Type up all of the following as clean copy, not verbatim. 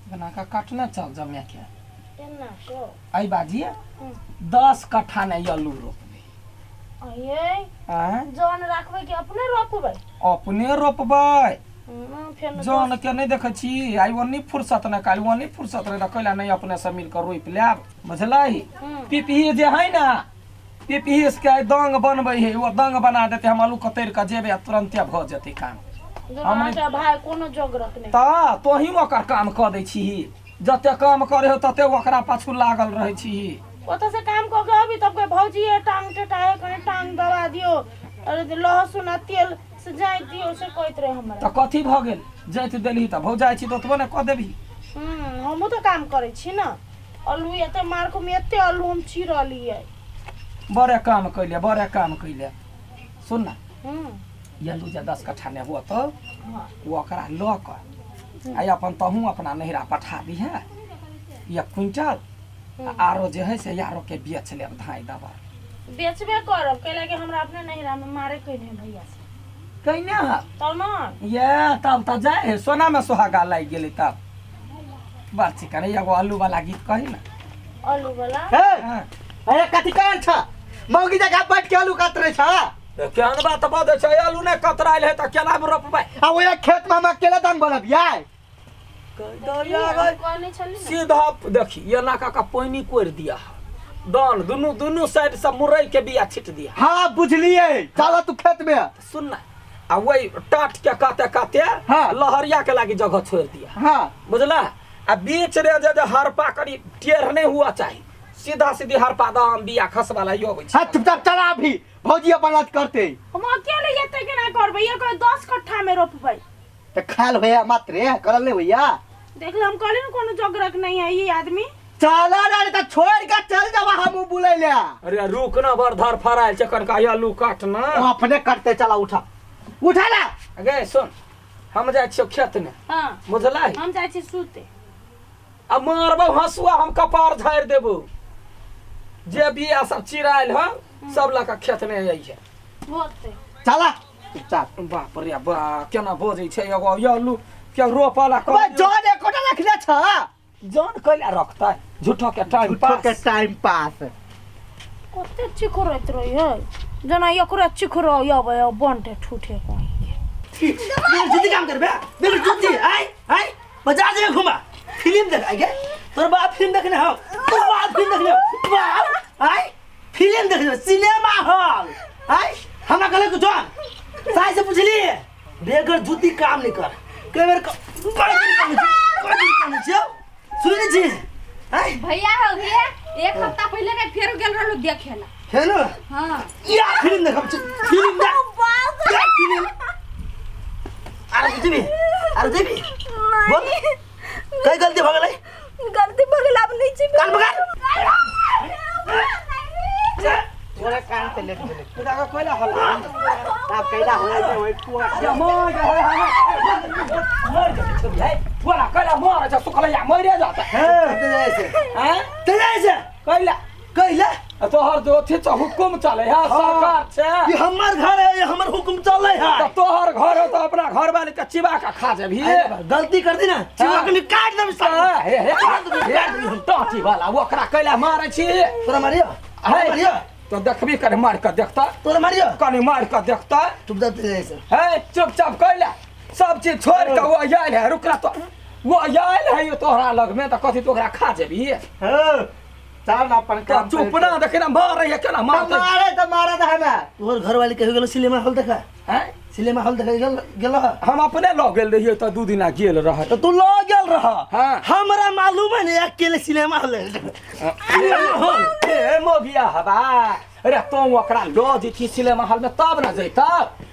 बना कऽ काटने चल जमे के एना को एहि बाजी 10 कट्ठा ने आलू रोपबै। अये। आँय? जन राखबै कि अपने रोपबै? अपने रोपबै। फेर जन के नहि देखै छी, आइ ओन्नी फुर्सत नहि, काल्हि ओन्नी फुर्सत नहि, तऽ कैला नहि अपने सब मिल कऽ रोपि लेब, बुझलही? पिपही जे है ने, पिपही के आइ दंग बनबै है, ओ दंग बना देतै, हम आलू कतरि कऽ जेबै आ तुरन्ते भऽ जेतै काम। हम अहाँके भाय कोनो जोगरक नहि। तऽ तोही ओकर काम कऽ दै छीही, जते काम करे हो तते ओकरा पाछू लागल रहै छीही। ओतऽ से काम कऽ के अबी तब कहे भौजी ये टांग टेटा है, कनि टांग दबा दियौ, अरे लहसुन आ तेल से जाइत दियौ, से कहैत रहे हमरा। तऽ कथी भऽ गेल जाइत देलही? तऽ भौजाइ छी तऽ ओतबो ने कऽ देबही। हमहूँ तऽ काम करै छी ने। आलू एते मार्को में एते आलू हम चीरलियै। बड़े काम कैले, बड़े काम कैले। सुन ना, ई आलू जे 10 कट्ठा ने हुआ तऽ ओ ओकरा लऽ कऽ आ अपन तहूँ अपना नैहरा पठा दिहे 1 क्विंटल, आरो जे है से यारो के बेच लेब धाइ दबा। बेचबे करब, कैला कि हमरा अपने नैहरा में मारे कैने भैया से। कैने है? तब न ये तब तऽ जाय है, सोना में सुहागा लागि गेलै तब। बड़ चिकन एगो आलू वाला गीत कही ना। आलू वाला? हे। हाँ। अरे कथी कहल छ, मौगी जगह बैठ के आलू काट रहे छ? तऽ केहन बात बजै छै, आलू नहि कतरायल है तऽ केना रोपबै? आ ओए खेत में हम अकेले धान बनबियै? कहने छली ने। सीधा देखी, एना कऽ कऽ पानि कोरि दिया, दान दुनू दुनू साइड से मुरई के बिया छिट दिया। हाँ बुझलिए, चल तू खेत में। सुन ना, आ वही टाट के काते काते लहरिया के लागी जगह छोड़ दिया। बुझला? आ बीच रे जे जे हरपा करी टेढ़ नहीं हुआ चाही, सीधा सीधी हरपा दाम बिया खसवा ला अबै छै। हाँ चुपचाप चला, अभी भौजी अपन लाज करते। हम अकेले एते केना करबै? एक 10 कट्ठा में रोपबै। तो खाल भैया मात्र करल नहीं भैया। देख लो, हम कहली ना कोनो जोगरक नहीं है ये आदमी। चला रे तो छोड़ के चल जावा, हम बुलै ले। अरे रुक ना, बड़ धर फरायल छै, कनका आलू काट ना। वो अपने करते, चला उठा उठा ला। गे सुन, हम जाइ छियौ खेत में। बुझलै? हम जाइ छी सुते। आ मारबौ हंसुआ, हम कपार झाड़ि देबौ। जे बिया सब चिरायल हँ सब लऽ कऽ खेत में अइहे। होते। चला चुपचाप। बाप रे बा, केना बजै छै, एगो आलू के रोपला अबे जन एकोटा रखने छ। जन कैला रखतै? झूठो के टाइम झूठो पास। के टाइम पास। कते चिखरैत रही है, जेना एकरा चिखरो अबै बंटे ठूठे कहीं के। मेरे जूती काम करबे, मेरे जूती आय आय बाजार जगह घुमा फिल्म देख आइ गे। तोर बाप फिल्म देखने हो, तोर बाप फिल्म देखने हो, बाप आय फिल्म देखने सिनेमा हॉल आय। हमरा कहले कुछ साई से पूछली, बेगर जूती काम नहीं कर। कई बेर कई दिन कहने छी, कई दिन कहने छी, सुनै नहीं छी आय। भैया हो भैया, एक हफ्ता पहले ने फेर गेल रहलू देखे ला। है ना? हाँ। या फिल्म देखब छी, फिल्म देख, या फिल्म। अरे जेबी, अरे जेबी, बोल कई गलती भ गेलै? गलती भ गेल, आब नहीं छी। कान पकड़। तोरा कान पे लेट गेलै। तोरा के कोइला हल्ला? आब कैला होय छै ओइ पुआ। मर जा, मर जा छोरी है, तोरा कैला मर जा, सुखलैया मरे जाता। चल जाय से। हैं? चल जाय से। कैला? कैला? तोहर जो अथी छ हुकुम चले है, सरकार छे। ये हमर घर है, ये हमर हुकुम चले है। त तोहर घर हो त अपना घर वाले के चिबा के खा जेबही। अरे गलती कर दी ना, चिबा के काट देब सब। हाँ, हे, हे, काट देबी, काट देबी हम। टाटी वाला ओकरा कैला मारै छी? तोरा मारियो? हे। मारियो? तो देखबी कने मार के देखता। तोरा मारियो? कने मार के देखता। चुपचाप चल जाय से। हे चुपचाप कैला सब चीज छोड़ के वो आयल है, रुकरा तो वो आयल है ये तोहरा लग में, त कथी तो ओकरा खा जेबही? हां चल अपन तो काम। चुप ना, देखे ना मारे है केना मारते। मारे तो मारे तो हमें। तोहर घर वाली कहियो गेलो सिनेमा हॉल देखा? हैं? सिनेमा हॉल देखा गेल गेल रह? हम अपने लग गेल रहिए त 2 दिना गेल रह। तो तू लग गेल रह? हाँ। हमरा मालूम है ने अकेले सिनेमा हॉल। Cinema hall. ए मोगिया हवा, अरे तो ओकरा ल जेती सिनेमा हॉल में तब न जैता,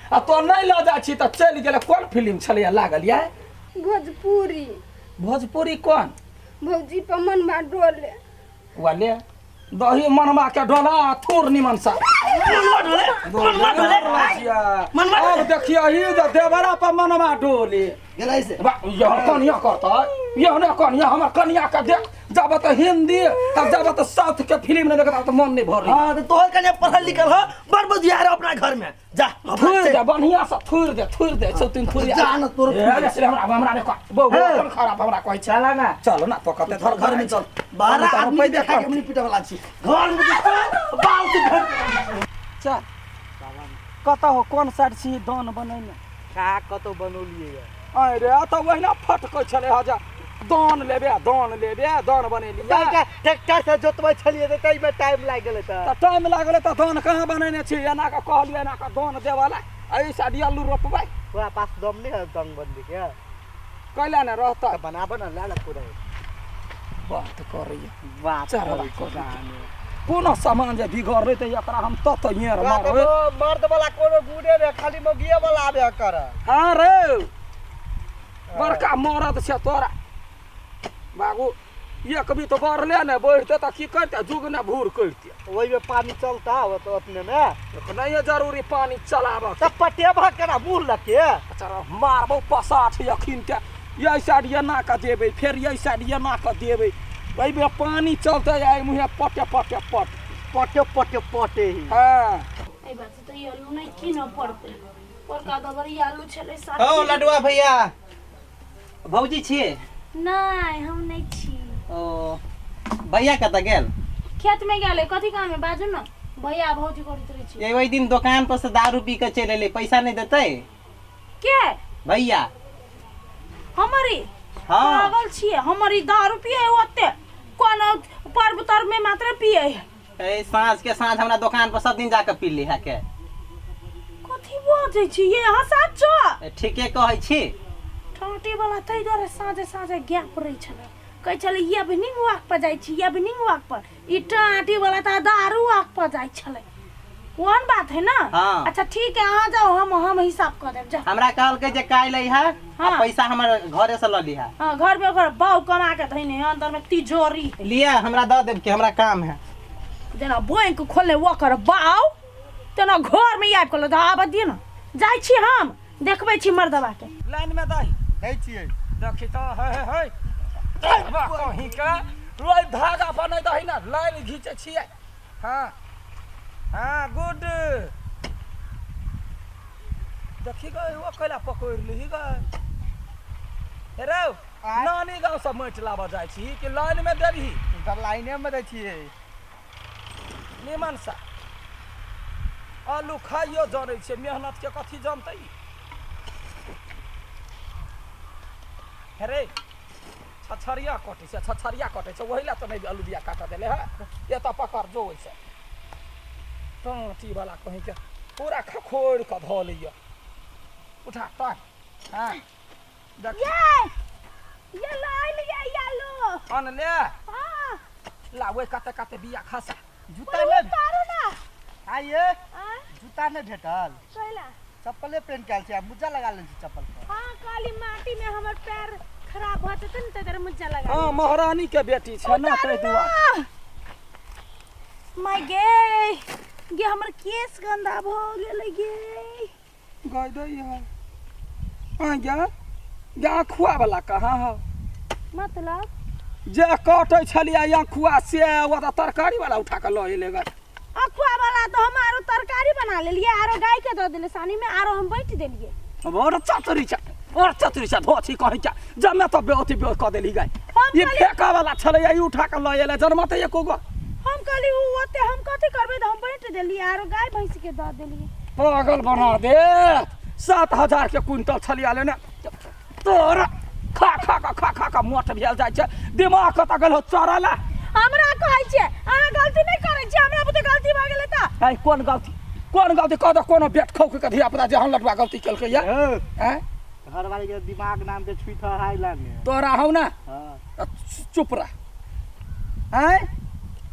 आ तो नहीं ल जाइ छी त चलि गेल। कोन फिल्म छलैया लागल या? भोजपुरी। भोजपुरी कोन? भौजी पर मनवा डोले। वाले दही मनवा के डोला थूर निमन सा। मनवा डोले, मनवा डोले, मनवा अब डोले। देखियो ही जो देवरा पर मनवा डोले। गेलै से। बा, यह कनिया करतै? ये ने कनिया हमर कनिया के देख जाब त हिंदी आ जाब त साउथ के फिल्म नहीं देखत त मन नहीं भर हाँ तो तोहर कन्या पढ़ल लिखल हो बड़ बुधियार हो अपना घर में जा अपना थुर से- दे बढ़िया से थुर दे थुर दे सब तीन थुर जा ना तोरो ए, अरे से हमरा हमरा ने कह बहु हे। अपन खराब हमरा कहै छै चला ना चलो ना तो कते घर घर में चल 12 आदमी पैदे देखा के हमनी पीटे वाला छी घर में चल बाल से घर चल कतऽ हो कोन साइड छी दान बनैने का कतौ बनौलिए ये अरे तऽ ओहिना फटकै छलै हजा दान लेबे दान लेबे दान बनेलियै ट्रैक्टर से जोतबै छलियै तऽ ताहिमे टाइम लागि गेलै तऽ तऽ टाइम लागलै तऽ दान कहाँ बनेने छी एना कऽ कहलियै एना कऽ दान देबऽ लए एहि साइड आलू रोपबै तोरा पास दम नहि है दम बनबै के कैला ने रहतै तऽ बनाबऽ ने लए ले पूरा बात करैया बात चरवा करै कोनो सामान जे बिगड़लै तऽ एकरा हम तत येर मारबै मर्द वाला कोनो गुणे नहि खाली मौगिए वाला आबे कर हाँ रे बड़का मरद छै तोरा बाबू एक भी तो बढ़ले ने बढ़ते तऽ की करते जुग ने भूर करते ओहिमे पानी चलता हो तो अपने में नहीं जरूरी पानी चलाबऽ तऽ पटेबा केना मुँह लगे अच्छा मारबौ पसाठ यखिन के यही साइड एना कऽ देबै फेर यही साइड एना कऽ देबै एहिमे पानी चलतै आ एहि मुँहे पटे पटे पट पटे पटे पटे ही हँ एहि बात से तऽ ई आलू नहि कीनऽ पड़तै बड़का दबर ई आलू छलै साठि हौ लडुआ भैया भौजी छियै नहि हम नहि छी ओ भैया कतऽ गेल खेत में गेलै कथी काम है बाजू ने भैया भौजी करैत रहै छी ये ओहि दिन दोकान पर से दारू पी के चलि एलै पैसा नहि देतै के भैया हमर ई हँ पागल छियै हमर ई दारू पियै ओते कोनो पर्व तर्व में मात्र पियै है ए साँझ के साँझ हमरा दोकान पर सब दिन जाके पी ली है के कथी बजै छी ये हँ साचो ए, ठीके कहै छी ठाँटे वाला ताहि दुआरे साँझे साँझे गैप रहै छलै कहै छलै इवनिंग वॉक पर जाइ छी इवनिंग वॉक पर ई टाँटी वाला तऽ दारू वॉक पर जाइ छलै कोन बात है ना हाँ। अच्छा ठीक है अहाँ जाओ हम हिसाब कऽ देब जाओ हमरा कहलकै जे काल्हि अइहा आ हाँ। पैसा हमर घरे से लऽ लिहा हाँ घर में ओकर बाऊ कमा के धैने है अंदर में तिजोरी है लिया हमरा दऽ देब कि हमरा काम है जेना बैंक खोले ओकर बाऊ तेना घर में आबि कऽ आबऽ दिअ ने जाइ छी हम देखबै छी मर्दबा के लाइन में दही दै छियै देखी तऽ हे हे हे वाह कहीं के रोज धागा बनै दही ने लाइन घीचै छियै हाँ हाँ गुड देखी गए ओ कैला पकड़ि लिही गए हे रौ नानी गाँव से माटि लाबऽ जाइ छी कि लाइन में देबही तऽ लाइने मे दै छियै निमन सा आलू खाइयो जरै छै मेहनत के कथी जनतै हे रे छछरिया कटै छै छछरिया कटै छै ओहि लए तऽ नहि आलू बिया काटऽ देले है एतऽ पकड़ जो ओहिसँ टाँटी वाला कहीं के पूरा खखोरि कऽ धऽ लैया उठा टाँग हँ देख ये ये लाइ लिये ये आलू अनले हाँ ला ओहि कते कते बिया खसा जूता नहि उतारू ना आइए आँय जूता नहि भेटल कैला चप्पले पेन के आयल छी आ मोजा लगा लेने छी चप्पल पर हाँ काली माटी में हमर पैर खराब भऽ जेतै ने ताहि दुआरे मुज्जा लगा हाँ महारानी के बेटी छै ना ताहि दुआरे माय गे गे हमर केस गंदा भऽ गेलै गे गाय दै है आ गे गे अखुआ वाला कहाँ है मतलब जे कटै छलियै अखुआ से ओ तऽ तरकारी वाला उठा कऽ लऽ एलै गे अखुआ वाला तऽ हम आरो तरकारी बना लेलियै आरो गाय के दऽ देलियै सानी में आरो हम बाँटि देलियै बड़ चतुरी छै बड़ चतुरी छै धोछी कहै छै जमे तऽ बेअथी बे कऽ देली गाय हम ई कहली फेका वाला छलै ई उठा कऽ लऽ एलै जनमतै एको गो हम कहली उ ओते हम कथी करबै तऽ हम बाँटि देलियै आरो गाय भैंस के दऽ देलियै पागल बना दे 7,000 के क्विंटल छलिया लेने तोरा खा खा कऽ खा खा कऽ मोट भेल जाइ छै दिमाग कतऽ गेल हो चोरा ला हमरा कहै छियै अहाँ गलती नहि करै छियै हमरा बुते गलती भऽ गेलै तऽ आइ कोन गलती कोन गलती कह दे कोनो बेट खौक के धिया पुता जे हम लटवा गलती केलकै या आँय घरवाली के दिमाग नाम के छुई था हाई लाने तोरा हौ ना हाँ तऽ चुप रह आँय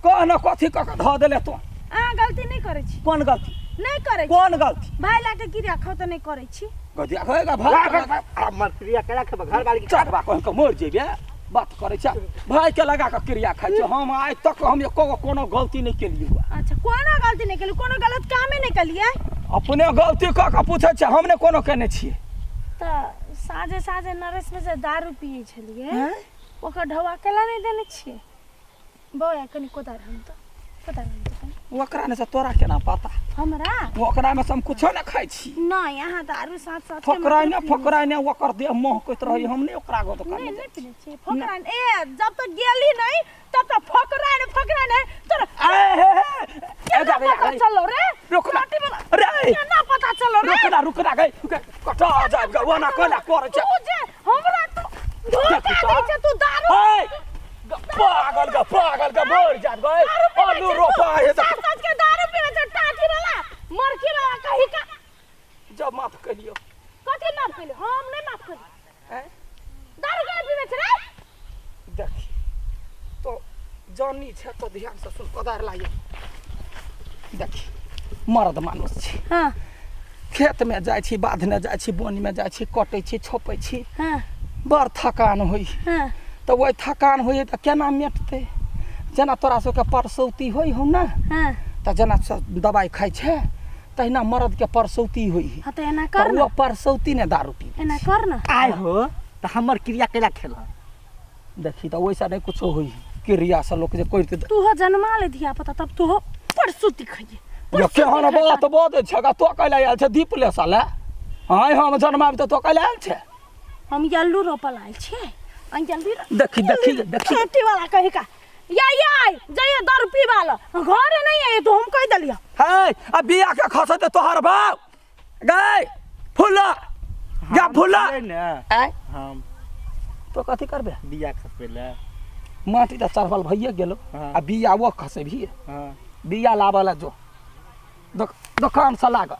कह न कथी कऽ कऽ धऽ देले तू अहाँ गलती नहि करै छी कोन गलती नहि करै छी कोन गलती भाय लए कऽ क्रिया खाउ तऽ नहि करै छी गदिया कहेगा भाई हमर क्रिया केना खेबै घरवाली के चढ़बा कहि कऽ मरि जेबे बात करै छै भाई के लगा कऽ क्रिया खाइ छै हम आइ तक हम एको गो कोनो गलती नहि केलियै हुआ अच्छा कोनो गलती नहि केलियै कोनो गलत कामे नहि केलियै अपने गलती कऽ कऽ पूछै छै हम नहि कोनो केने छियै तऽ साँझे साँझे नरेश में से दारू पिए छलिए, ओकर ढवा केला नहीं देने छिए। बौआ कनी कोदार हम तो कोदार हम तो कनी। ओकरा ने से तोरा केना पता? हमरा ओकरा में से हम कुछो ने खाइ छी। नहीं, अहाँ दारू साथ साथ के फकराइ ने मतलब पीने फकराइ ने ओकर देह महकैत रही, हम ने ओकरा गो दुकान नहीं में नहीं जाइ छी। पीने छिए फकराइन। ए जब तक गेली नहीं तब तक फकराइन फकराइन है तोरा। ए हे हे ए केना जा रे, पता रे, चलो रे? रुक ना। टाटी वाला रे केना पता चलो रे? रुक ना, रुक ना गई, कटा जाब गा, ओना कोना करै छै। तू जे हमरा तू धोखा देखी दै छै, तू दारू ए पागल गा, पागल गा, मर जाब गई। दारू पीबै आलू छै तू। रोपा हे साथ साथ के दारू पीबै छै टाटी वाला मरकी वाला कही का। जब माफ करियो। कथी माफ कइले? हम नहीं माफ करी। हैं? दारू केना पीबै छै रे? देखी तो जानी छै तो ध्यान से सुन, कोदार लाइए। देखी मर्द मानुस छी, हां खेत में जाइ छी, बाध में जाइ छी, बोन में जाइ छी, कटै छी, छोपै छी, हां बड़ थकान होइ। हां तऽ ओहि थकान होइ तऽ केना मेटतै? जेना तोरा सबके परसौती होइ हौ ने, हां तऽ जेना दवाइ खाइ छै तहिना मर्द के परसौती होइ। हां तऽ एना तऽ कर ओ न, परसौती ने दारू पीबै। एना कर न। आय हो तऽ हमर क्रिया केला खेल? देखी तऽ ओहिसँ नहि कुछो होइ, क्रिया से लोक जे करतै। तू हो जन्मा ले धिया पुता तब तू हो परसुती खइए। यो केहन बात बजै छै गा, तो कैला आयल छै दीप ले साले? आय हम जन्माबी तऽ तो कैला आयल छै? हम यल्लू रोपल आयल छियै, हम जल्दी देखी देखी देखी खेती वाला कही का या या जाइए दारू पीवा ला घरे नहीं है तो हम कह दलिया। है आ बिया के खसते तोहर बाप गए फुला गा फुला ने। आय हम तो कथी करबे? बिया खसबै ले। माटी तऽ चढ़ल भइए गेलो। हाँ। आ बिया वो खसेबही? हाँ। बिया लाबऽ ला जो दोकान से लाग।